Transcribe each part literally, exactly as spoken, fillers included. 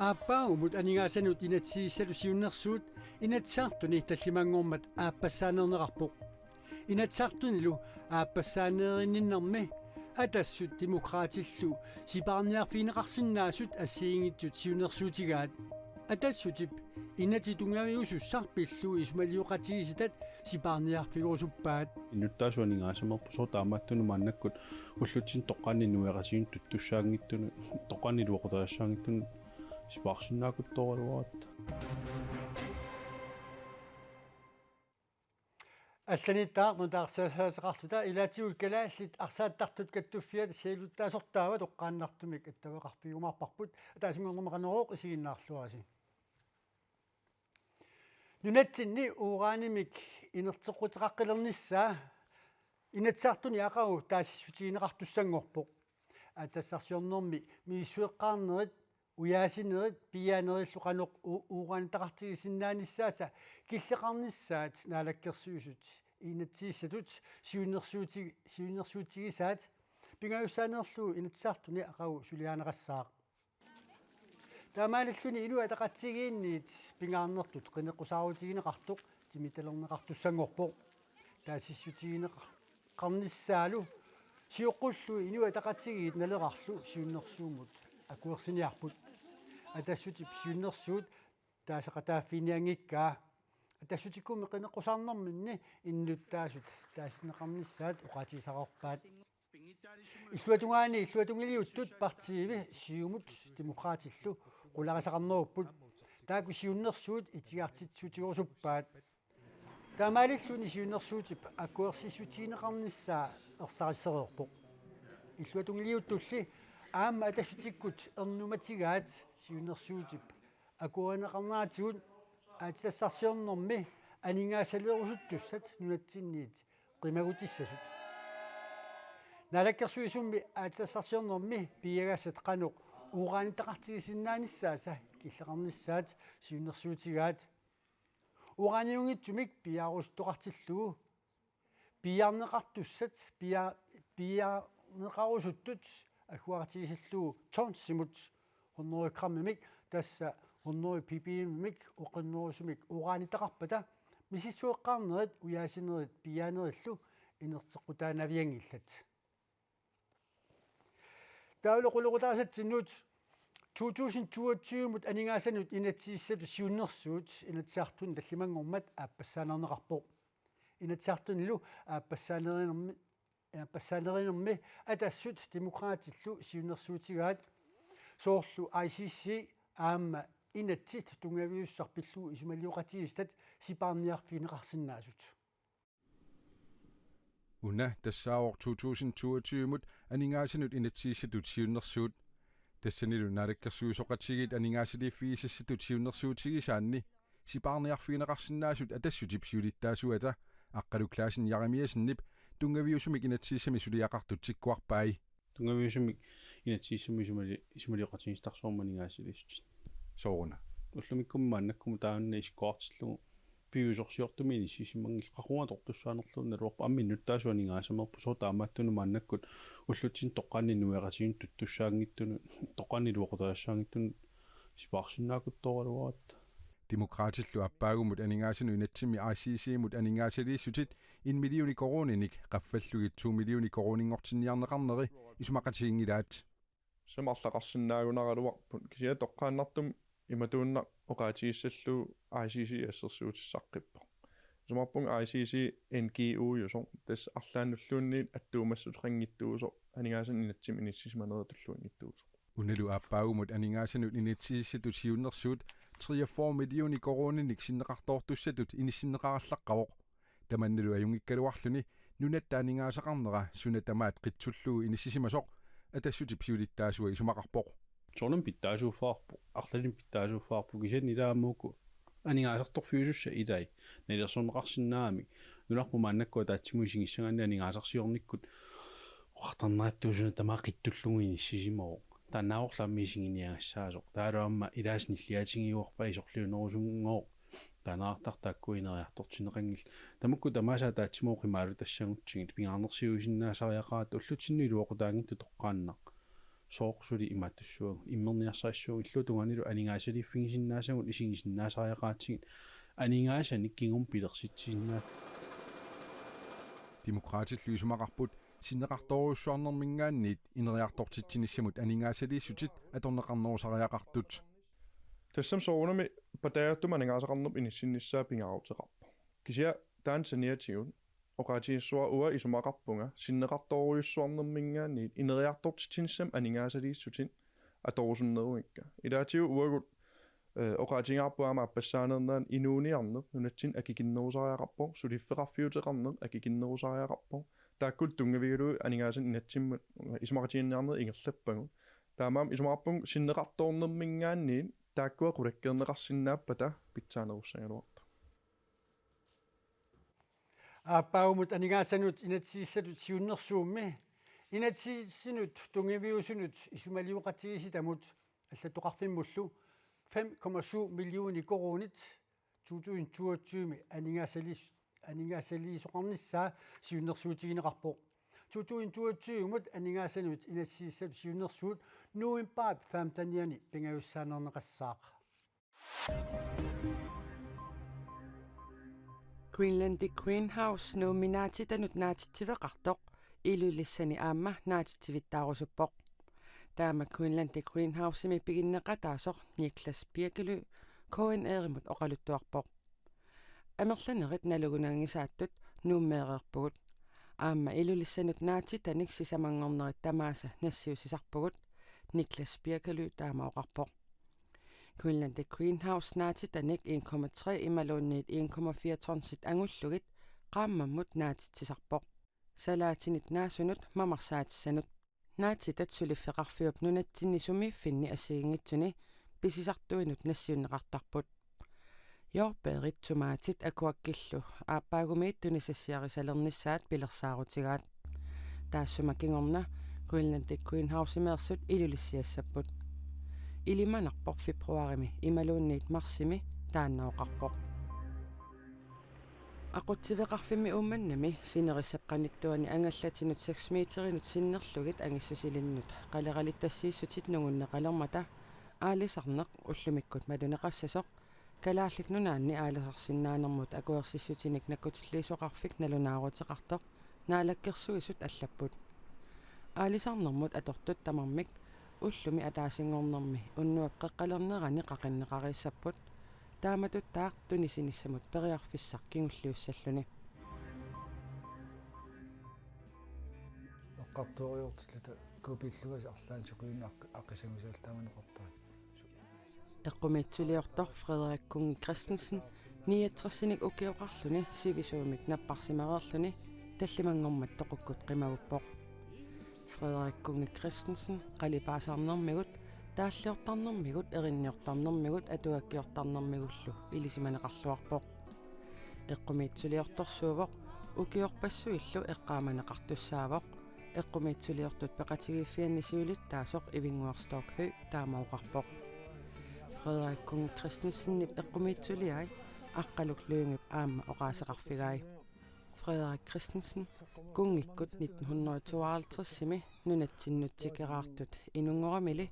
Aappaagumut aningaasanut inatsisissatut siunnersuut Inatsisartuni tallimanngormat aappassaaneerneqarpoq. Inatsisartunilu aappassaaneerinninnermi Atassut Demokraatillu sipaarniarfigineqarsinnaasut assigiinngitsut siunnersuutigaat. Atassutip inatsit tunngaviusussaq pillugu isumalioqatigiissitat sipaarniarfigerusuppaat. Innuttaasut aningaasameerput, sooq taamaattunut maannakkut ullutsinni toqqaannartumik inuiaqatigiinnut tuttussaanngitsunut, toqqaannartumik iluaqutaassaanngitsunut sipaarsinnaakkuttooraluaratta. Allanittaaq nutaarsiassaateqarluta ilaatigut kalaallit arsaattartut kattuffiata sialuttaasortaava toqqaannartumik attaveqarfigiumaarparput, ataasinngornermi Qanorooq isiginnaarluarisi. Nunatsinni uranimik inerteqquteqaqqilernissaa Inatsisartuni aqagu taasissutigineqartussanngorpoq. Aatsitassarsiornermi misissueqqaarnerit, ujaasinerit piiaanerillu qanoq u-, uranitaqartigisinnaanissaasa killeqarnissaat Naalakkersuisut inatsisissatut siunnersuuti-, siunnersuutigisaat pingajussaaneerlugu Inatsisartuni aqagu suliarineqassaaq. Taamaalilluni Inuit Ataqatigiinniit pingaarnertut qineqqusaarutigineqartoq timitalerneqartussanngorpoq. Taasissutigineqarnissaalu sioqqullugu Inuit Ataqatigiit Nalerarlu siunnersuummut akuersiniarput. Atassutip siunnersuut taasaqataaffiginianngikkaa. Atassutikkummi qineqqusaarnerminni innuttaasut taasineqarnissaat oqaatigisaqarpaat. Illuatungaani illuatungiliuttut partiivi Siumut Demokraatillu qularisaqarnerupput. Taakku siunnersuut itigartitsissutigerusuppaat. Taamaalilluni siunnersuutip akuersissutigineqarnissaa ersarissereerpoq. Illuatungiliuttulli aamma Atassutikkut ernumatigaat siunnersuutip akuerineqarneratigut aatsitassarsiornermi aningaasaleerusuttussat nunatsinniit qimagutissasut. Naalakkersuisummi aatsitassarsiornermi piiagassat qanoq uranitaqartigisinnaanissaasa killeqarnissaat siunnersuutigaat. Uraniunngitsumik piiaarusuttoqartillugu piiarneqartussat pia-, piiarneqarusuttut agguaqatigiissallugu tonsimut hundrede grammimik, tassa hundrede ppm-imik oqinnerusumik uranitaqarpata misissueqqaarnerit ujaasinerit piiaanerillu inerteqqutaanavianngillat. Taavalu qulequtaasatsinnut to tusind toogtyve-mut aningaasanut inatsisissatut siunnersuut Inatsisartuni tallimanngormat aappassaaneerneqarpoq. Inatsisartunilu aappassaaneerinermi, aappassaaneerinermi Atassut Demokraatillu siunnersuutigaat, soorlu I C C aamma inatsit tunngaviusussaq pillugu isumalioqatigiissitat sipaarniarfigineqarsinnaasut. Una tassaavoq to tusind toogtyve-mut aningaasanut inatsisissatut siunnersuut. Tassanilu naalakkersuisooqatigiit aningaasaliiffigisassatut siunnersuutigisaanni sipaarniarfigineqarsinnaasut Atassutip siulittaasuata Aqqalu Clausen Jeremiassenip tunngaviusumik inatsisissami suliaqartut tikkuarpai. Tunngaviusumik inatsisissami isumali-, isumalioqatigiissitassarsiornermut aningaasaliissutit. Sooruna? Ullumikkummi maannakkumut taanna isikkoqartillugu piviusorsiortumik inissisimanngillat, qaqugu atortussaanerluunniit naluarput. Aamma innuttaasut aningaasameerput, sooq taamaattunut maannakkut ullutsinni toqqaannartumik inuiaqatigiinnut tuttussaanngitsunut, toqqaannartumik iluaqutaassaanngitsunut sipaarsinnaakkuttooraluaratta. Demokraatillu aappaagumut aningaasanut inatsimmi I C C-mut aningaasaliissutit en millioni koruuninik qaffallugit to millioni koruuninngortinniarneqarneri isumaqatiginngilaat. Tassa arlaqarsinnaagunaraluarput, kisianni toqqaannartumik imatuunnaq oqaatigissallugu I C C assersuutissaqqippoq. Isumaqarpunga I C C N G O-jusoq, tassa arlaannulluunniit attuumassuteqanngitsuusoq, aningaasanut inatsimmi inissisimanerat tulluanngitsuusoq. Unalu aappaagumut aningaasanut inatsisissatut siunnersuut treogfyrre millioner koruuninik sinneqartoortussatut inissinneqarallaqqavoq. Tamannalu ajunngikkaluarluni nunatta aningaasaqarnera suna tamaat qitsullugu inissisimasoq Atassutip siulittaasua isumaqarpoq. Soorunami pitsaasuuffigaarput, arlalinnik pitsaasuuffigaarput, kisianni ilaammuku aningaasartuuffiusussat ilaat nalilersorneqarsinnaammat. Nunarput maannakkut ataatsimut isigissagaanni aningaasarsiornikkut oqartarnerattuusuna tamaat qitsullugu inissisimavoq. Taannaavoq aamma isiginiagassaasoq. Taavalu aamma ilaasa nilliatigiuarpaa isorliunerusunngooq. Taannaartartaakku ineriartortinneqanngillat. Tamakku tamaasa ataatsimut oqimaalutassagutsigu pingaarnersiuisinnaasariaqaratta ullutsinni iluaqutaanngitsoq toqqaannaq. sooq suli imaattussuagut, immerniarsarissavagut, illuatungaanilu aningaasaliiffigisinnaasagut isigisinnaasariaqaratsigit aningaasanik kingumut pilersitsisinnaasut. Demokraatillu isumaqarput sinneqartoorujussuarnerminngaanniit ineriartortitsinissamut aningaasaliissutit atorneqarnerusariaqartut. Tassami soorunami pataajattumik aningaasaqarnerput inissinnissaa pingaaruteqarpoq. Kisianni taanna saniatigut oqaatigissuara uanga isumaqarpunga sinneqartoorujussuarnerminngaanniit ineriartortitsinissamut aningaasaliissutit atorusunnerugikkit. Ilaatigut uagut, eh, oqaatigaarput aamma appassaanernaat inuuniarneq nunatsinni akikinnerusariaqarpoq, suliffeqarfiuteqarneq akikinnerusariaqarpoq. Taakkulu tunngavigalugit aningaasanik inatsimmi isumaqatigiinniarnerit ingerlappagut. Taamaammat isumaqarpunga sinneqartoornerminngaanniit taakkua qulakkeerneqarsinnaappata pitsaanerussagaluartoq. Aappaagumut aningaasanut inatsisissatut siunnersuummi inatsisinut tunngaviusunut isumalioqatigiissitamut allattoqarfimmullu fem komma syv millioner koruunit to tusind toogtyve aningaasaliis-, aningaasaliisoqarnissaa siunnersuutigineqarpoq. To tusind toogtyve-mut aningaasanut inatsisissatut siunnersuut novembarip femtenianni pingajussaaneerneqassaaq. Greenlandic Greenhouse Nuummi naatitanut naatitsiveqartoq Ilulissani aamma naatitsivittaarusuppoq. Taama Greenlandic Greenhousemi piginneqataasoq Niklas Birkely K N R-imut oqaluttuarpoq. Amerlanerit nalugunanngisaattut Nuummeereerpugut. Aamma Ilulissanut naatitanik sisamanngornerit tamaasa nassiussisarpugut, Niklas Birkely taama oqarpoq. Greenlandic Greenhouse naatitanik en komma tre imaluunniit en komma fire tonsit angullugit qaammammut naatitsisarpoq. Salaatinit naasunut mamarsaatissanut. Naatitat suliffeqarfiup nunatsinni sumiiffinni assigiinngitsuni pisisartuinut nassiunneqartarput. Jordbærit, tomatit akuakkillu aappaagumiit tunisassiarisalernissaat pilersaarutigaat. Taassuma kingorna Greenlandic Greenhouse-imeersut Ilulissiassapput. Ilimanarpoq februarimi imaluunniit marsimi, taanna oqarpoq. Aqutsiveqarfimmi Uummannami sinerissap qanittuani angallatinut seks meterinut sinnerlugit angissusilinnut qaleralittassiissutit nungunneqalermata aalisarneq ullumikkut maluneqassasoq Kalaallit Nunaanni aalisarsinnaanermut akuersissutinik nakkutilliisoqarfik nalunaaruteqartoq Naalakkersuisut allapput. Aalisarnermut atortut tamarmik ullumi ataasinngornermi unnuap qeqqalernerani qaqinneqareersapput, taamatuttaaq tunisinissamut periarfissaq kingulliussalluni. Eqqartooriortilluta kuupillugasik arlaannik sukujummik aq-, aqisanngusaalluni taamaneqartarput. Eqqumiitsuliortoq Frederik Kunngi Christensen niogtresinik ukioqarluni sivisuumik napparsimareerluni tallimanngormat toqukkut qimaguppoq. Frederik Kunngi Christensen qalipaasarnermigut, taalliortarnermigut, erinniortarnermigut atuakkiortarnermigullu ilisimaneqarluarpoq. Eqqumiitsuliortorsuuvoq, ukiorpassuillu eqqaamaneqartussaavoq, eqqumiitsuliortut peqatigiiffianni siulittaasoq Ivinnguaq Stokkhøj taama oqarpoq. Frederik Kunngi Christensenip eqqumiitsuliai Aqqaluk Lyngep aamma oqaaseqarfigai. Frederik Christensen Kunngikkut nitten hundrede og tooghalvtredsimi nunatsinnut tikeraartut inunngoramili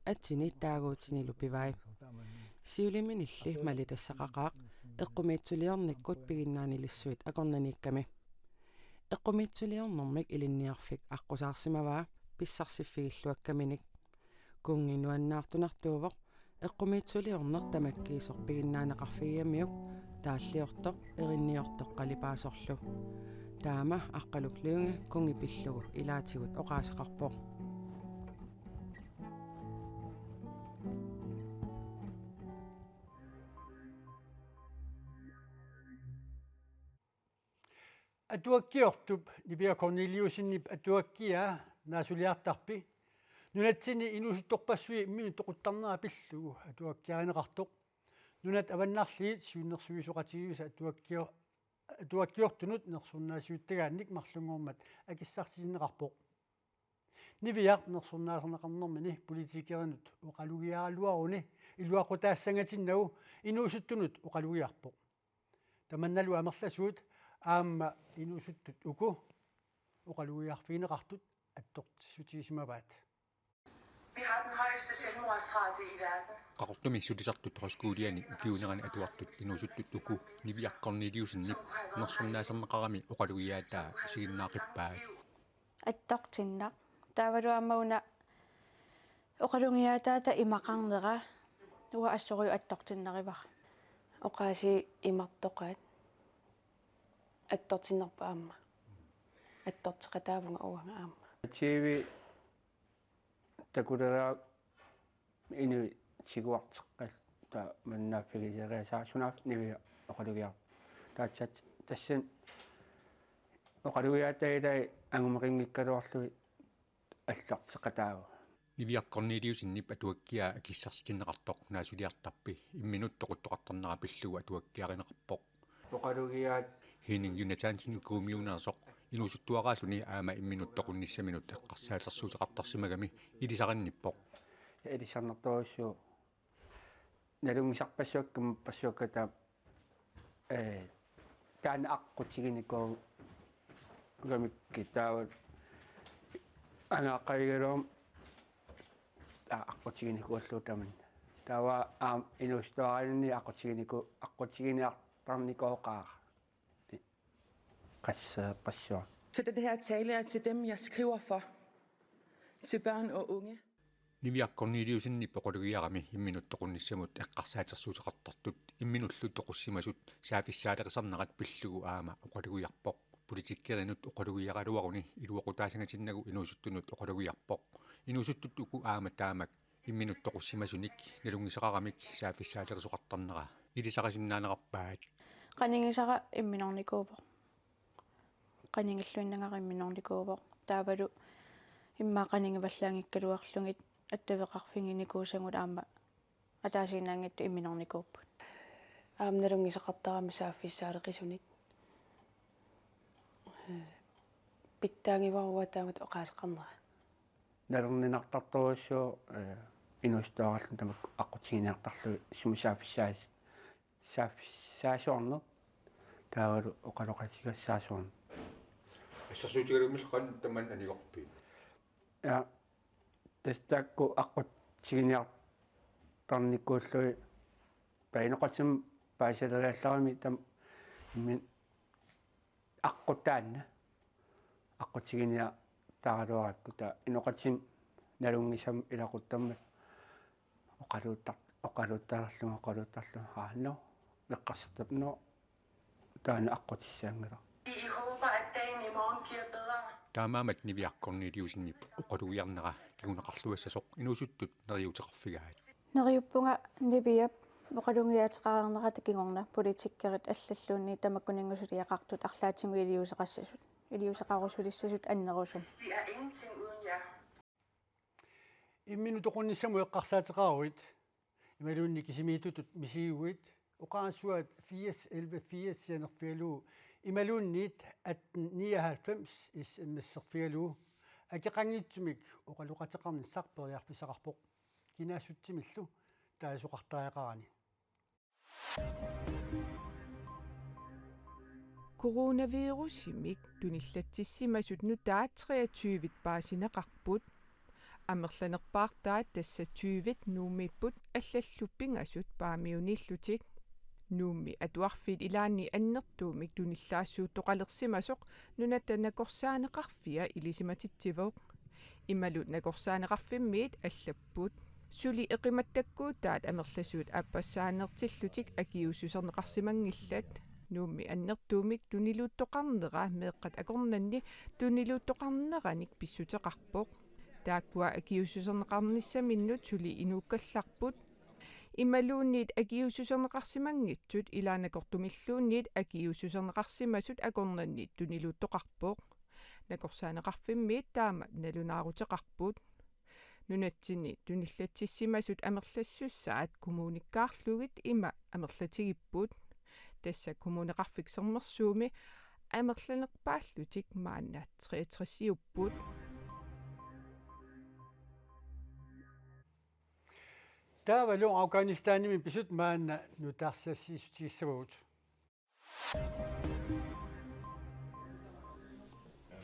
atsini taaguutinilu pivai. Siuliminilli malitassaqaqaaq eqqumiitsuliornikkut piginnaanilissuit akornanniikkami. Eqqumiitsuliornermik ilinniarfik aqqusaarsimavaa pissarsiffigiilluakkaminik. Kunngi nuannaartunartuuvoq eqqumiitsuliorneq tamakkiisoq piginnaaneqarfigigamiuk, taalliortoq, erinniortoq qalipaasorlu. Taama Aqqaluk Lynge Kunngi pillugu ilaatigut oqaaseqarpoq. Atuakkiortup Niviaq Korneliussenip atuakkiaa Naasuliartarpi nunatsinni inuusuttorpassuit imminut toquttarnera pillugu atuakkiarineqartoq. Nunat Avannarliit Siunnersuisoqatigiissut atuakkio-, atuakkiortunut nersornaasiuttagaannik marlunngormat akissarsisinneqarpoq. Niviaq nersornaaserneqarnermini politikerinut oqalugiaraluaruni iluaqutaassangatinnagu inuusuttunut oqalugiarpoq. Tamannalu amerlasuut aamma inuusuttut uku oqalugiarfigineqartut attortissutigisimavaat. Vi har den højeste selvmordsrate i verden. Qaqortumi sulisartut højskoliani ukiuunerani atuartut inuusuttut uku Niviaq Korneliussenip nersornaaserneqarami oqalugiaataa isiginnaaqqippaa. Attortinnaq. Taavalu aamma una oqalugiaataata imaqarnera uanga assorujuk attortinnarivara. Oqaasii imartoqaat. Attortinnarpoq aamma. Attorteqataavunga uanga aamma. T V takuleriarlugu inuit tiguarteqqat taava mannaaffigiseriasaarluni Niviaq oqalugiarpoq. Taava tassa tassani oqalugiaataata angumeqinngikkaluarlugit attorteqataavunga. Niviaq Korneliussenip atuakkiaa akissarsitinneqartoq naasuliartarpi imminut toquttoqartarnera pillugu atuakkiarineqarpoq. Oqalugiaat Henning Jonathansen Kuummiuneersoq inuusuttuaraalluni aamma imminut toqunnissaminut eqqarsaatersuuteqartarsimagami ilisarinniippoq. Ilisarnartorujussuuvoq nalunngisarpassuakka imaappoq passuakka taava ee taanna aqqutiginikuugamikkit taava angaaqqavigaluaruma taava aqqutiginikuullugu tamanna. Taava aamma inuusuttuaraanni aqqutiginiku aqqutiginiartarnikooqaara. Qasseerpassuaq. Så den her tale er til dem, jeg skriver for. Til børn og unge. Niviaq Korneliussenip oqalugiarami imminut toqunnissamut eqqarsaatersuuteqartartut imminullu toqussimasut saaffissaaleqisarnerat pillugu aamma oqalugiarpoq. Politikerinut oqalugiaraluaruni iluaqutaasangatinnagu inuusuttunut oqalugiarpoq. Inuusuttut uku aamma taamak imminut toqussimasunik nalunngisaqaramik saaffissaalerisoqartarnera ilisarisinnaanerarpaat. Qanigisara imminornikuuvoq. Qanigilluinnagara imminornikuuvoq. Taavalu immaqa qanigivallaanngikkaluarlugit attaveqarfiginikuusagut aamma ataasiinnaanngitsut imminornikuupput. Aamma nalunngisaqartarami saaffissaaleqisunik. Ee, pitsaagivarua taamatut oqaaseqarnera. Nalorninartartorujussuuvoq, ee, inuusuttuaraalluni tamakku aqqutiginiartarlugit sumut saaffissaas- saaffissaasuarneq taavalu oqaloqatigisaasuarneq. Assersuutigalugu qanoq tamanna anigorpit? Ja, tassa taakku aqqutigineqartarnikuullugit taava inoqatima paasileriallarami taama imminut aqqut taanna aqqutiginiartaraluarakku taava inoqatima nalunngisammat ilaquttammat oqaluuttar- oqaluuttalerlunga oqaluuttalerlunga aannut eqqarsartappoq taanna aqqutissaanngilaq. Vi håber, at dagen i morgen bliver bedre. Taamaammat Niviaq Korneliussenip oqalugiarnera kinguneqarluassasoq inuusuttut neriuuteqarfigaat. Neriuppunga Niviap oqalugiaateqareernerata kingorna politikerit allalluunniit tamakkuninnga suliaqartut arlaatigut iliuuseqassasut, iliuuseqarusulissasut annerusumik. Vi er ingenting uden jer. Imminut toqunnissamut eqqarsaateqaruit imaluunniit kisimiittutut misigiguit oqarasuaat firs elleve firs sianerfigalugu imaluunniit atten nioghalvfems S M S-erfigalugu akeqanngitsumik oqaloqateqarnissaq periarfissaqarpoq kinaassutsimillu taasoqartariaqarani. Coronavirusimik tunillatsissimasut nutaat treogtyve paasineqarput. Amerlanerpaartaat tassa tyve Nuummiipput allallu pingasut Paamiuniillutik. Nuummi atuarfiit ilaanni annertuumik tunillaassuuttoqalersimasoq Nunatta Nakorsaaneqarfia ilisimatitsivoq. Imalu Nakorsaaneqarfimmiit allapput. Suli eqimattakkuutaat amerlasuut aappassaaneertillutik akiuussuserneqarsimanngillat. Nuummi annertuumik tuniluuttoqarnera meeqqat akornanni tuniluuttoqarneranik pissuteqarpoq. Taakkua akiuussuserneqarnissaminnut suli inuukkallarput. Imaluunniit akiuussuserneqarsimanngitsut ilaannakortumilluunniit akiuussuserneqarsimasut akornanni tuniluuttoqarpoq. Nakorsaaneqarfimmiit taama nalunaaruteqarput. Nunatsinni tunillatsissimasut amerlassussaat kommunikkaarlugit ima amerlatigipput. Tassa Kommuneqarfik Sermersuumi amerlanerpaallutik maanna treogtresiupput. Taavalu Afghanistanimi pisut maanna nutaarsiassiissutigissavagut.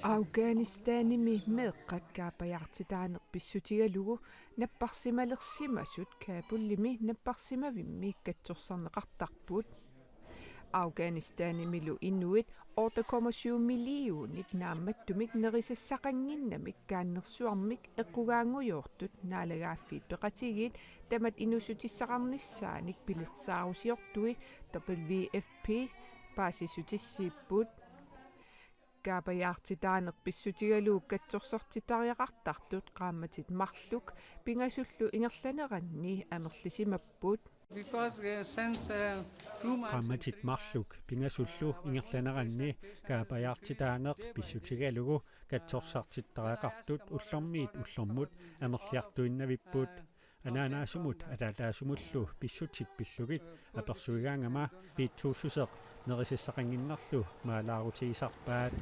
Afghanistanimi meeqqat kaapajaartitaaneq pissutigalugu napparsimalersimasut Kabulimi napparsimavimmi katsorsarneqartarput. Afghanistanimilu inuit otte komma syv millionit naammattumik nerisassaqannginnamik kaannersuarmik eqqugaanngujoortut Naalagaaffiit Peqatigiit tamat inuussutissaqarnissaanik pilersaarusiortui W F P paasissutissiipput. Kaapajaartitaaneq pissutigalugu katsorsartitariaqartartut qaammatit marluk pingasullu ingerlaneranni amerlisimapput. Because, uh, since, uh, two months and Qaammatit three marluk months, pingasullu uh, ingerlaneranni kaapajaartitaaneq pissutigalugu katsorsartitariaqartut ullormiit ullormut amerliartuinnavipput. Anaanaasumut ataataasumullu pissutsit pillugit apersuigaangama piitsuussuseq nerisassaqannginnerlu maalaarutigisarpaat.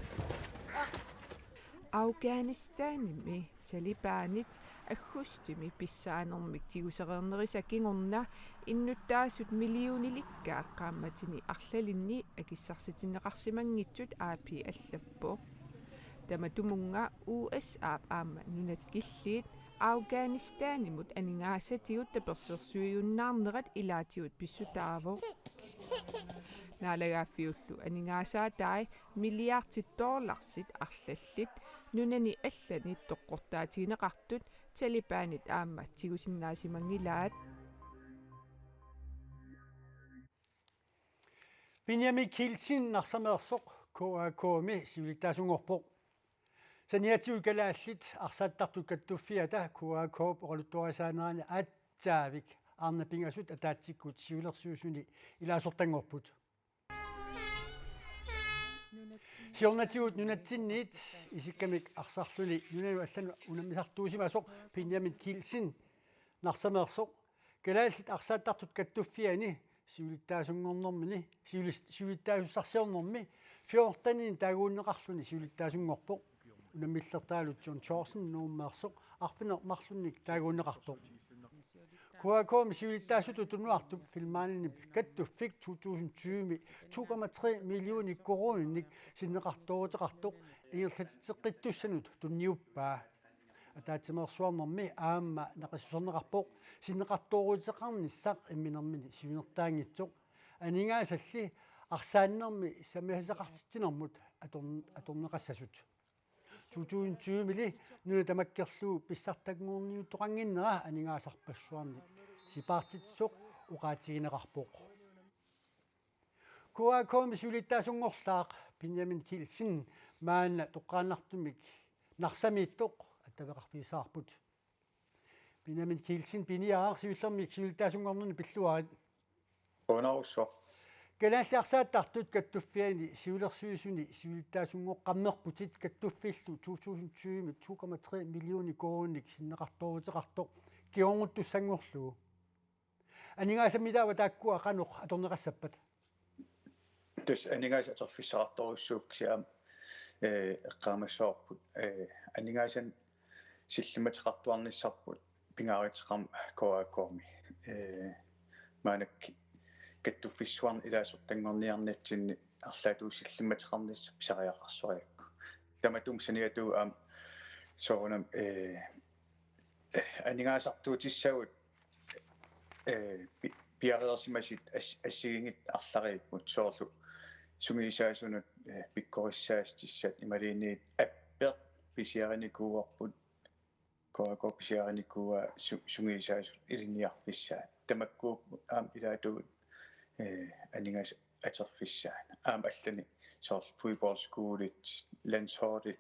Afghanistanimi Talibanit aggustimi pissaanermik tigusereernerisa kingorna innuttaasut millionilikkaat qaammatini arlalinni akissarsitinneqarsimanngitsut A P allappoq. Tamatumunnga U S A-p aamma Nunat Killiit Afghanistanimut aningaasatigut tapersersuiunnaarnerat ilaatigut pissutaavoq. Naalagaaffiullu aningaasaatai milliardit dollarsit arlallit nunani allani toqqortaatigineqartut Talibanit aamma tigusinnaasimanngilaat. Benjamin Kielsen Narsameersoq K A K-mi siulittaasunngorpoq. Saniatigut kalaallit arsaattartut kattuffiata K A K-p oqaluttuarisaanerani aatsaavik arnat pingasut ataatsikkut siulersuisuni ilaasortanngorput. Siornatigut nunatsinniit isikkamik arsarluni nunanut allanut unammisartuusimasoq Benjamin Kielsen Narsameersoq kalaallit arsaattartut kattuffiani siulittaasunngornermini siulis-, siulittaasussarsiornermi fjortenini taaguunneqarluni siulittaasunngorpoq. Unammillertaalu John Thorsen Nuummeersoq arfineq-marlunnik taaguunneqartoq. K A K-mi siulittaasutut tunuartup filmaaninip kattuffik to tusind tyve to komma tre millioner koruuninik sinneqartooruteqartoq ingerlatitseqqittussanut tunniuppaa. Ataatsimeersuarnermi aamma naqissuserneqarpoq sinneqartooruteqarnissaq imminermini siunertaanngitsoq. Aningaasalli arsaannermi sammisaqartitsinermut atorn-, atorneqassasut. To tusind tyve-li nuna tamakkerlugu pissartanngorniuttoqannginnera aningaasarpassuarnik sipaartitsisoq oqaatigineqarpoq. K A K-mi siulittaasunngorlaaq Benjamin Kielsen maanna toqqaannartumik Narsamiittoq attaveqarfigissavarput. Benjamin Kielsen, piniaraq siullermik siulittaasunngornerni pilluarit. Qujanarsuaq. Kalaallit arsaattartut kattuffiani siulersuisuni siulittaasunngoqqammerputit kattuffillu to tusind tyve to komma tre millioner koruuninik sinneqartooruteqartoq kingornuttussanngorlugu. Aningaasammi taava taakkua qanoq atorneqassappat? Tassa aningaasat atorfissaqartorujussuupput kisianni aamma, eh, eqqaamassavarput, eh, aningaasanik sillimmateqartuarnissarput pingaaruteqarmat K A K-mi. Eh, maannakkut kattuffissuarnik ilaasortanngorniarnitsinni arlaatigut sillimmateqarnissaq pisariaqarsorigakku. Tamatuma saniatigut aamma soorunami, eh, eh, aningaasartuutissagut, eh, pi-, piareersimasut as-, assigiinngitsut arlariipput soorlu sungiusaasunut, eh, pikkorissaatissat imaluunniit appeq pisiarinikuuarput, K A K pisiarinikuuaa su-, sungiusaasut ilinniarfissaat. Tamakkuupput aamma ilaatigut, eh, aningaasat atorfissaat. Aamma allanik soorlu fodboldskolit, landsholdit,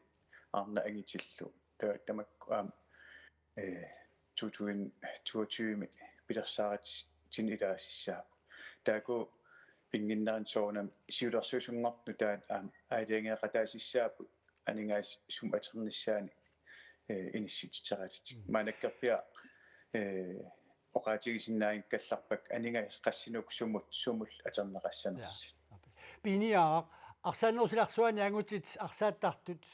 arnat angitillu. Taava tamakku aamma, eh, to tusind toogtyve pilersaarutinik ilaasissaapput. Taakku pinnginnerini soorunami siulersuisunngortut nutaat aamma aalajangeeqataasissaapput aningaasat sumut atornissaannik, eh, inissitsiteralugit. Mm. Maannakkorpiaq, eh, oqaatigisinnaanngikkallarpakka aningaasat qassinik sumut, sumut atorneqassanersut. Ja. Piniaraq, arsaannerup silarsuani angutit arsaattartut,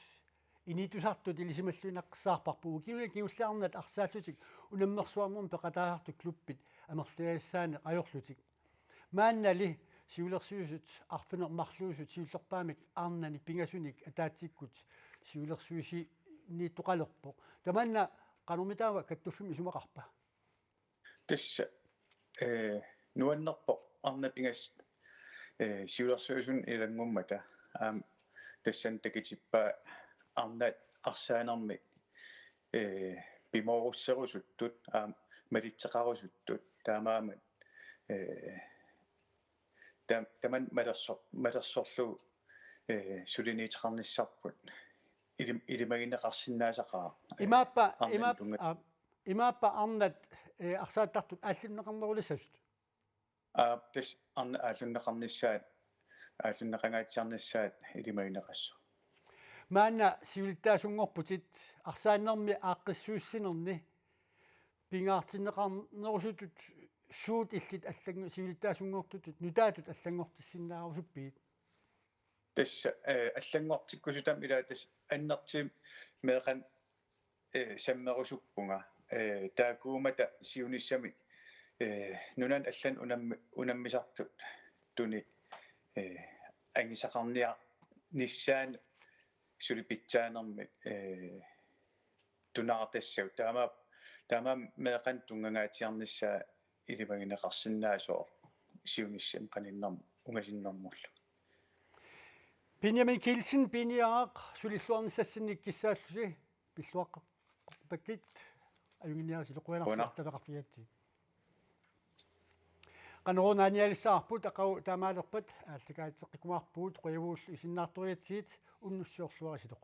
inuusuttartut ilisimalluinnaqqissaarparput. Ukiuni kingullerni arnat arsaallutik unammersuarnermi peqataasartut klubbit amerliassaaneq ajorlutik. Maannali siulersuisut arfineq-marluusut siullerpaamik arnani pingasunik ataatsikkut siulersuisuniittoqalerpoq. Tamanna qanormitaava kattuffimmi isumaqarpa? Tassa eh, nuannerpoq arnat pingasut eh, siulersuisuni ilanngummata aamma tassani takutippaa arnat arsaanermi eh, pimoorusserusuttut aamma malitseqarusuttut taamaammat eh, tam, tamanna malersor, malersorlugu eh, suliniuteqarnissarput ilim, ilimagineqarsinnaasaqaaq. Imaappa, imaappa, imaappa arnat eh, arsaattartut aallunneqarnerulissasut? Aap, tassa arnat aallunneqarnissaat, aallunneqangaatsiarnissaat ilimagineqassaaq. Maanna siulittaasunngorputit arsaannermi aaqqissuussinerni pingaartinneqarnerusutut suut illit allanngor, siulittaasunngortutut nutaatut allanngortissinnaarusuppigit? Tassa eh, allanngortikkusutami ilaa tassa annertuumik meeqqanut eh, sammerusuppunga eh, taakkuummata siunissami eh, nunani allani unammi, unammisartutuni eh, angisaqarniarnissaanut suli pitsaanermik eh, tunaartassagut taamaappoq taamaammat meeqqanut tunngangaatsiarnissaa ilimagineqarsinnaasoq siunissami qaninnermut ungasinnermullu. Benjamin Kielsen, Piiniaraq, sulilluarnissassinnik kissaallusi pilluaqqaarpakkit, ajunnginniarisi, qujanarsuaq tapeqarfigigatsigit. Qanoruna aanialissavarput, aqagu taamaalerpat aallakaatitseqqikkumaarpugut, qujavugut isiginnaartorigatsigit, unnussiorluarisitoq.